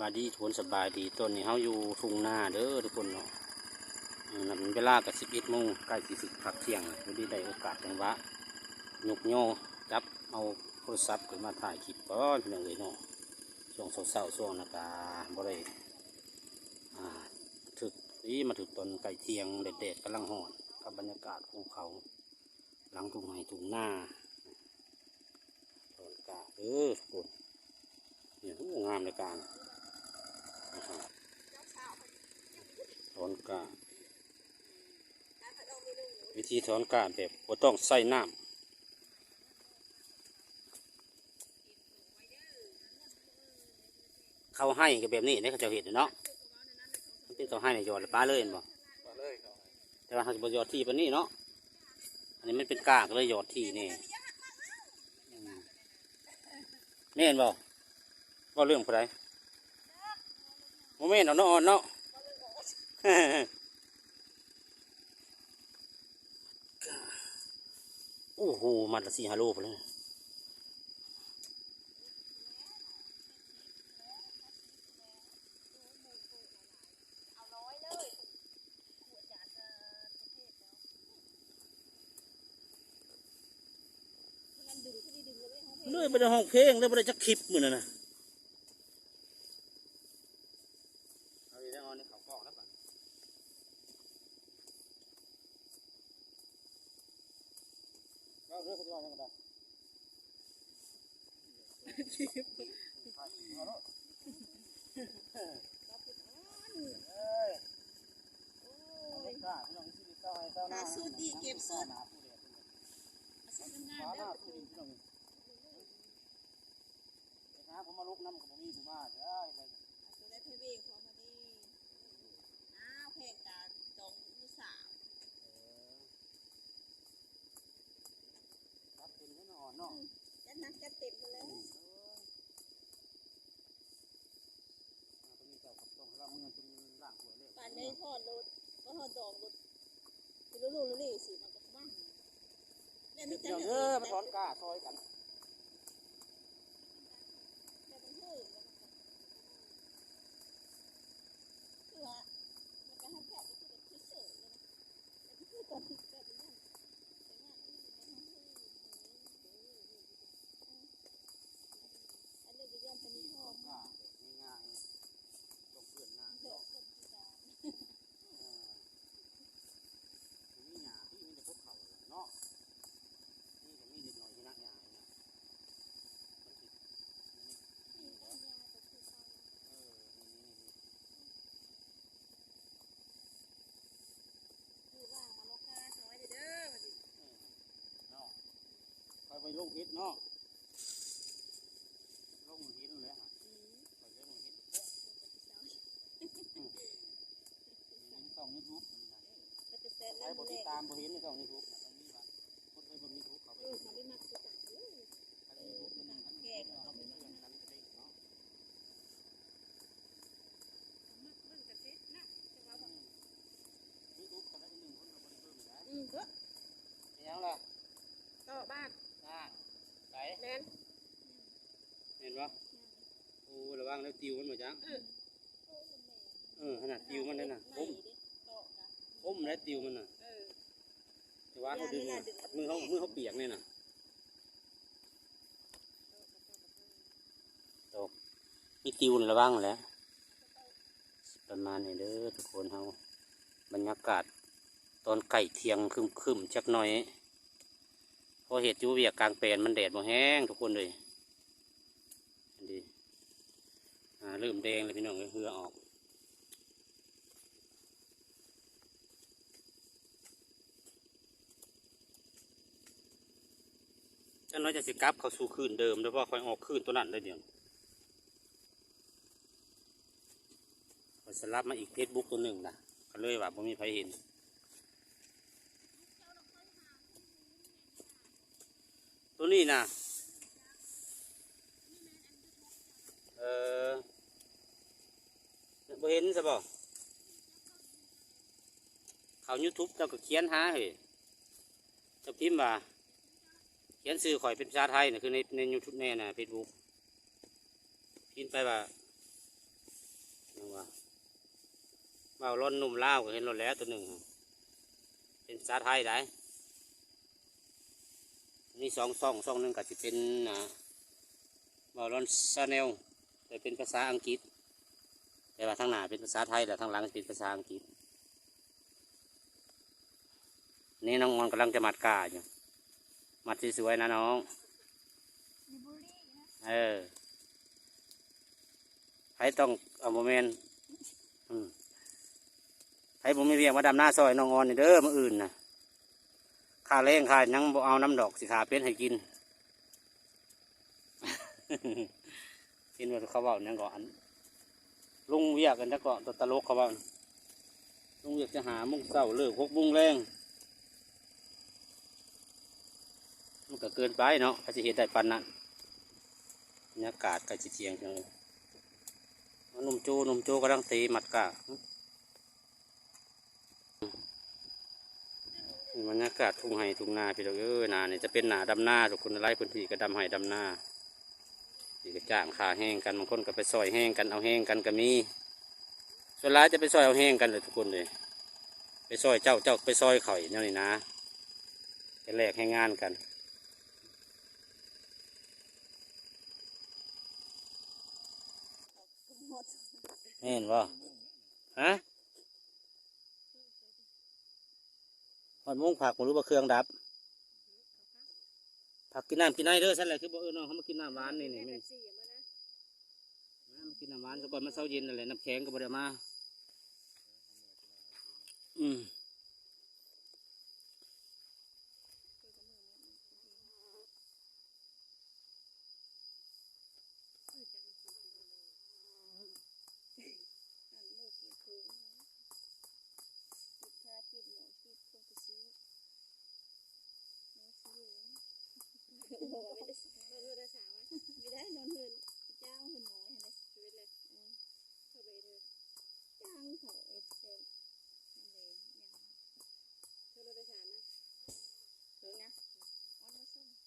ສະບາຍດີທຸກຄົນ ສະບາຍດີ. ຕອນນີ້ເຮົາຢູ່ທົ່ງນາເດີທຸກຄົນເນາະ. ເອີ ເວລາກໍສິບເອັດໂມງ ໃກ້ຊິຖືກພັກທ່ຽງແລ້ວ. ພໍດີໄດ້ໂອກາດຈັງຫວະຍົກຍໍຈັບເອົາໂທລະສັບຂຶ້ນມາຖ່າຍຄລິບກ່ອນ ພີ່ນ້ອງເອີຍເນາະ. ຊ່ວງເຊົ້າໆ ຊ່ວງນະກາບໍ່ໄດ້ ອ່າ ຖືກ ອີ ມາຖືກຕອນໃກ້ທ່ຽງ ແດດໆກຳລັງຮ້ອນ ກັບບັນຍາກາດພູເຂົາ ຫຼັງທົ່ງໄຮ່ທົ່ງນາ. ຖອນກ້າເດີທຸກຄົນ. ນີ້ ໂອ້ ງາມເລີຍກ້ານະ. ຖອນກ້າ ວິທີຖອນກ້າແບບບໍ່ຕ້ອງໃຊ້ນ້ຳ. ເຂົ້າໄຮ່ກໍແບບນີ້ເດ້ ເຂົາເຈົ້າເຮັດເນາະ. ມັນເປັນເຂົ້າໄຮ່ນີ້ ຫຍອດແລ້ວປະເລີຍແມ່ນບໍ່? ປະເລີຍ ແຕ່ວ່າເຮົາຊິບໍ່ຫຍອດຖີ່ປານນີ້ເນາະ. ອັນນີ້ມັນເປັນກ້າ ກໍເລີຍຫຍອດຖີ່ແດ່. ອືມ ແມ່ນບໍ່? ເວົ້າເລື່ອງຜູ້ໃດ? ບໍ່ແມ່ນດອກເນາະ ອ່ອນເນາະ. ໂອ້ໂຫ ມັດລະສີ່ຫ້າໂລພຸ້ນແຫຼະ. ເລີຍບໍ່ໄດ້ຮ້ອງເພງ ເລີຍບໍ່ໄດ້ຈັກຄລິບມື້ນັ້ນນະ. ເອົາອີກແລ້ວ ເອົາໃນເຂົ້າກ້ອງແລ້ວບັດນີ້ ເວົ້າເດີ ເຂົາຊິເວົ້າຫຍັງກໍໄດ້. ຫາສູດອີກ ເກັບສູດ ເອົາສູດງາມໆເດີ. ໄປຫາຜູ້ມາລົກນຳກໍບໍ່ມີຜູ້ມາເດີ. ເອົາໂຕໃດໄພເວງເຂົ້າມາເດ້. ອ້າວ ແພງຕາດອງຢູ່ສາມ. ເອີ ຈັດເຕັມເດ້ເນາະ ອ່ອນເນາະ. ອືມ ຈັດໜັກຈັດເຕັມເລີຍ. ເອີ ອ່າ ຕົງນີ້ເຈົ້າກໍຕ້ອງລະເມືອຈົນລ້າງຖ້ວຍແລ້ວ ປານໃດທອດໂລດ ບໍ່ທອດດອງໂລດ. ເປັນລູກໆນີ້ຊິ ມັນກໍສະບາຍ. ແລ້ວມີແຕ່ເດີ ມາຖອນກ້າຊ່ອຍກັນ. ແລ້ວມັນເຮີ້ ເພື່ອມັນກໍຮັບແຂກໄດ້ຄືແບບເຊີຍໆ ແລ້ວມັນຄືຕອນທີ່ແບບນີ້. ອັນນີ້ກໍຢ້ານປານນີ້ ເພາະວ່າງ່າຍໆ ຕ້ອງເປື້ອນນ້ຳເນາະ. ເອີ ບໍ່ມີຫຍ້າ ມີແຕ່ພວກເຂົາເນາະ. ນີ້ກໍມີເດັກນ້ອຍທີ່ນັກຫຍ້ານີ້ນະ ມັນຊິ ນີ້ ນີ້ແຫຼະ. ເອີ ນີ້ໆໆ ມື້ວ່າງມາລົກກາຊ່ອຍເດີບັດນີ້ ເອີ ເນາະ. ຂ້ອຍໄປລົງເຮັດເນາະ ລົງເຫັນແລ້ວຫະ. ອືມ ຂ້ອຍໄປລົງເຮັດ ອືມ ໃນຊ່ອງຢູທູບນີ້ນະ. ໃຜບໍ່ຕິດຕາມບໍ່ເຫັນໃນຊ່ອງຢູທູບນະ ຕ້ອງມີວ່າຄົນເຄີຍເບິ່ງຢູທູບເຂົາໄປ ເອີ ເຂົາໄປມັກຄືກັນເດີ. ຄັນຢູທູບມັນ ຄັນເຮົາເປັນເພື່ອນກັນກໍໄດ້ເນາະ. ມັກເບິ່ງກະເສັດນະ ຈະວ່າບໍ່ ອືມ ຢູທູບກໍໄດ້ໜຶ່ງຄົນກໍບໍ່ໄດ້ເບິ່ງໄດ໋. ອືມ ເອີ ເປັນຫຍັງລະ? ຕໍ່ບ້ານ ບ້ານໃດ? ແມ່ນ ແມ່ນບໍ່? ອືມ ໂອ້ ລະວັງແລ້ວຕິວມັນບໍ່ຈັກ. ເອີ ເອີ ຂະໜາດຕິວມັນນັ້ນນະ ຄົມ ຄົມແລ້ວຕິວມັນນະ. ເອີ ແຕ່ວ່າເຮົາດຶງ ມືເຮົາ ມືເຮົາປຽກນີ້ນະ ຕອກ ມີຕິວລະວັງແຫຼະ. ປະມານນີ້ເດີທຸກຄົນເຮົາ ບັນຍາກາດຕອນໃກ້ທ່ຽງຄຶ້ມໆຈັກໜ້ອຍ ພໍເຮັດຢູ່ວຽກກາງແປນ ມັນແດດບໍ່ແຮງທຸກຄົນເອີຍ. ອັນນີ້ ອ່າ ເລີ່ມແດງແລ້ວພີ່ນ້ອງເອີຍ ເຫື່ອອອກ. ຈັກໜ້ອຍຈະຊິກັບເຂົ້າສູ່ຄືນເດີມເດີ ເພາະວ່າຂ້ອຍອອກຄືນຕົວນັ້ນເລີຍດຽວ. ຂ້ອຍສະຫຼັບມາອີກເຟສບຸກຕົວໜຶ່ງນະ ກໍເລີຍວ່າບໍ່ມີໃຜເຫັນ. ຕົວນີ້ນະ ເອີ ບໍ່ເຫັນຊະບໍ? ເຂົ້າຢູທູບເຈົ້າກໍຂຽນຫາເຮີ້ຍ ເຈົ້າພິມວ່າ ຂຽນຊື່ຂ້ອຍເປັນພາສາໄທນະ ຄືໃນ ໃນຢູທູບ ໃນ ໃນເຟສບຸກ ພິມໄປວ່າ ຍັງວ່າ ເວົ້າລອນໜຸ່ມລາວກໍເຫັນໂລດແຫຼະ ໂຕໜຶ່ງເປັນພາສາໄທໄດ໋. ມີສອງຊ່ອງ ຊ່ອງໜຶ່ງກໍຊິເປັນ ອ່າ ເວົ້າລອນ Channel ແຕ່ເປັນພາສາອັງກິດ, ແຕ່ວ່າທາງໜ້າເປັນພາສາໄທ ແລ້ວທາງຫຼັງເປັນພາສາອັງກິດ. ນີ້ນ້ອງອອນກຳລັງຈະມັດກ້າຢູ່ ມັດສວຍໆນະນ້ອງ. ເອີ ໃຜຕ້ອງ ເອົາ ບໍ່ແມ່ນ ອືມ ໃຜບໍ່ມີວຽກມາດຳນາຊ່ອຍນ້ອງອອນນີ້ເດີ ມື້ອື່ນນະ. ຄ່າແຮງຄ່າຫຍັງບໍ່ເອົານຳດອກ ຊິຂ້າເປັດໃຫ້ກິນ. ເຫັນວ່າເຂົາເວົ້າຫຍັງເກາະ ອັນ ລົງວຽກກັນ ແລ້ວກໍຕົວຕະຫຼົກເຂົາເວົ້າ ລົງວຽກແຕ່ຫ້າໂມງເຊົ້າ ເລີກຫົກໂມງແລງ. ມັນກໍເກີນໄປເນາະ ໃຜຊິເຮັດໄດ້ປານນັ້ນ. ບັນຍາກາດໃກ້ຊິທ່ຽງ ເອີ ໜຸ່ມໂຈ ໜຸ່ມໂຈກຳລັງເຕະມັດກ້າ. ບັນຍາກາດທົ່ງໄຮ່ທົ່ງນາພີ່ນ້ອງເອີຍ, ໜ້ານີ້ຈະເປັນໜ້າດຳນາ ທຸກຄົນ, ຫຼາຍພື້ນທີ່ກໍດຳໄຮ່ດຳນາ. ນີ້ກໍຈ້າງຄ່າແຮງກັນ, ບາງຄົນກໍໄປຊ່ອຍແຮງກັນ ເອົາແຮງກັນກໍມີ. ສ່ວນຫຼາຍຈະໄປຊ່ອຍເອົາແຮງກັນແຫຼະທຸກຄົນເອີຍ, ໄປຊ່ອຍເຈົ້າ ເຈົ້າໄປຊ່ອຍຂ້ອຍ ແນວນີ້ນະ, ໄປແລກແຮງງານກັນ. ແມ່ນບໍ່? ຮະ? ຮອດໂມງພັກບໍ່ ຫຼືວ່າເຄື່ອງດັບ? ພັກກິນນ້ຳກິນໃນເດີ. ຊັ້ນແຫຼະ ຄືບໍ່ເອີ້ນນ້ອງເຮົາມາກິນນ້ຳຫວານນີ້ ນີ້ແມ່ນ ມາກິນນ້ຳຫວານຊະກ່ອນ, ມັນເຊົາເຢັນນັ້ນແຫຼະ, ນ້ຳແຂງກໍບໍ່ໄດ້ເອົາມາ. ອືມ. ອັນໝູ່ກິນຄື ກິນພາກິນໝໍກິນຄົງໄປຊື້ ແມ່ຊື້ ບໍ່ໄດ້ຊື້ ບໍ່ໄດ້ສາວະ ບໍ່ໄດ້ນອນເຮືອນເຈົ້າເຮືອນນ້ອຍຫັ້ນເດ້ ຊີວິດເລີຍ ເອີ ເຂົ້າໄປເດີ ຈ້າງເຂົາເອັດເປັນ ເອີ ເຖິງນະ ອອນມາສົ່ງ ຫຶ? ໄປໃສກໍເດີນີ້? ມາດຳນາ ມາດຳນາ ອໍ ມື້ໃດຊິມານະ?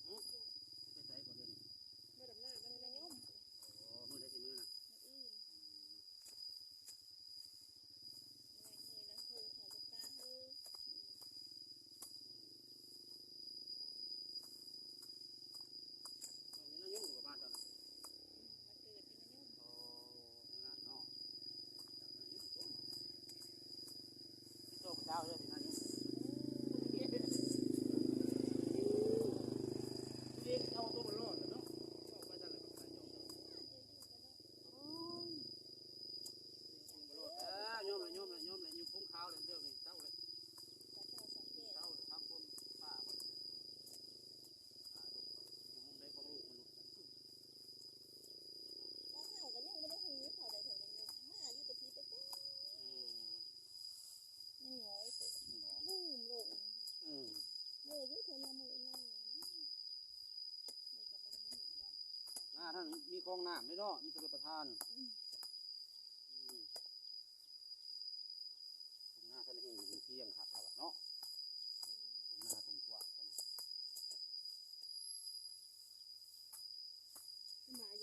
ມື້ອື່ນ ອືມ ແລງເຮີຍ ແລງໂທຫາບໍ່ກ້າເຮີຍ ອືມ. ນ້ອງມີນາຍົງຢູ່ບ້ານເຈົ້ານະ? ອືມ ມາເກີດຢູ່ນາຍົງ ອໍ ນັ້ນເນາະ ໂຕຜູ້ສາວເດີນາຍົງ ເອ ເອົາໂຕບໍ່ລອດແລ້ວເນາະ ເວົ້າໄປຊັ້ນແຫຼະ ໂອ້ຍ ບໍ່ລອດແລ້ວ ຍອມແລ້ວ ຍອມແລ້ວ ຍອມແລ້ວ ຍອມຜົມຂາວແລ້ວ ເລື່ອງນີ້ເຊົາແລ້ວ ເຊົາແລ້ວ ທາງຄົນປ່າ ຢູ່ມຸມໃດຂອງໂລກມະນຸດ ພວກເຮົາກໍຍັງບໍ່ໄດ້ຮູ້ເທົ່າໃດເທົ່າໃດ ມາຢູ່ແຕ່ພີ້ແຕ່ ອືມ ຍັງນ້ອຍ ລືມໂລກ ອືມ ເລີຍຢູ່ເທື່ອມາມື້ໜ້າ ນີ້ກໍບໍ່ໄດ້ເຫັນກັນ ໜ້າທ່ານມີຄອງນ້ຳເດ້ເນາະ ມີຊົນລະປະທານ ອືມ ອືມ. ທົ່ງນາທ່ານແຮ່ງເພຍງຄັກແລ້ວເນາະ ທົ່ງນາທົ່ງກວ້າງ ສະບາຍຢູ່ດອກ ເມີນອນເຮືອນ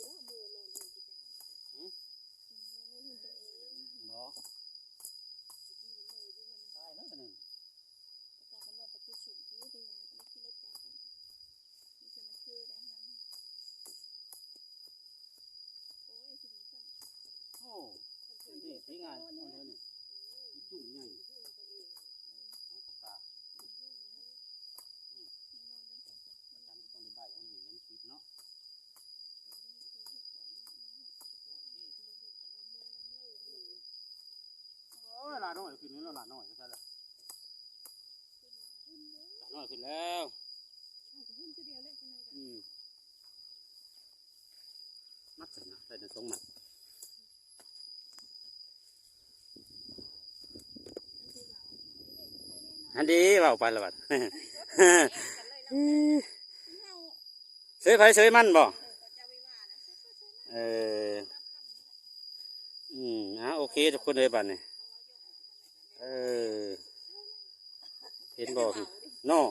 ຫຶ? ເມີນອນເຮືອນຕົວເອງ ເນາະ ຕາຍແລ້ວອັນນັ້ນ ປະຊາກຳລັງໄປຈຸດສູງ ໄປຍ່າງ ໄປຂີ່ລົດຈັກ ມີແຕ່ມັນຄືໄດ້ຫັ້ນ ໂອ້ຍ ຄືດີຊັ້ນ ໂອ້ ນີ້ ນີ້ ນີ້ ນີ້ ນີ້ ຈຸ້ມໃຫຍ່ ເອີ ຂອງປາກກາ ອືມ ອາຈານກໍຕ້ອງໄດ້ໃບ້ເອົານີ້ ແລ້ວມັນຕິດເນາະ ໂອ້ຍ ຫຼານ້ອຍຂຶ້ນແລ້ວ ຫຼານ້ອຍ ຫຼານ້ອຍຂຶ້ນແລ້ວ ອືມ. ມັດໃສ່ນະ ໃສ່ນະ ສອງມັດ ຫັ້ນເດ້ ເວົ້າໄປລະບັດ ເຊີຍໃຜເຊີຍມັນບໍ? ເອີ ອືມ ອ່າ ໂອເຄ ທຸກຄົນເອີຍ ບາດນີ້ ເອີ ເຫັນບໍ່ເນາະ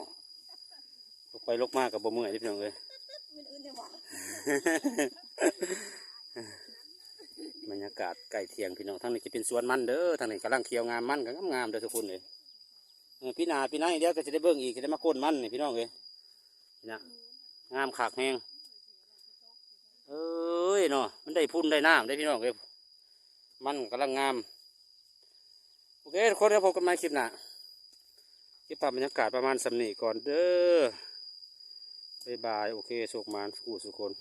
ລົກໄປລົກມາກໍບໍ່ເມື່ອຍເດ້ ພີ່ນ້ອງເອີຍ. ກາດໃກ້ທ່ຽງພີ່ນ້ອງ. ທາງນີ້ຈະເປັນສວນມັນເດີ ທາງນີ້ກຳລັງຂຽວງາມ ມັນກໍງາມໆເດີທຸກຄົນເອີຍ. ເອີ ປີໜ້າປີໃນດຽວກໍຈະໄດ້ເບິ່ງອີກ ຈະໄດ້ມາໂກນມັນນີ້ພີ່ນ້ອງເອີຍ. ນີ້ນະ ງາມຄັກແຮງ. ເອີຍເນາະ ມັນໄດ້ຝຸ່ນໄດ້ນ້ຳເດ້ພີ່ນ້ອງເອີຍ ມັນກຳລັງງາມ. ໂອເຄທຸກຄົນ ແລ້ວພົບກັນໃໝ່ຄລິບໜ້າ. ເກັບພາບບັນຍາກາດປະມານສ່ຳນີ້ກ່ອນເດີ. ບາຍບາຍ. ໂອເຄ ໂຊກໝານສູ່ຜູ້ສູ່ຄົນ.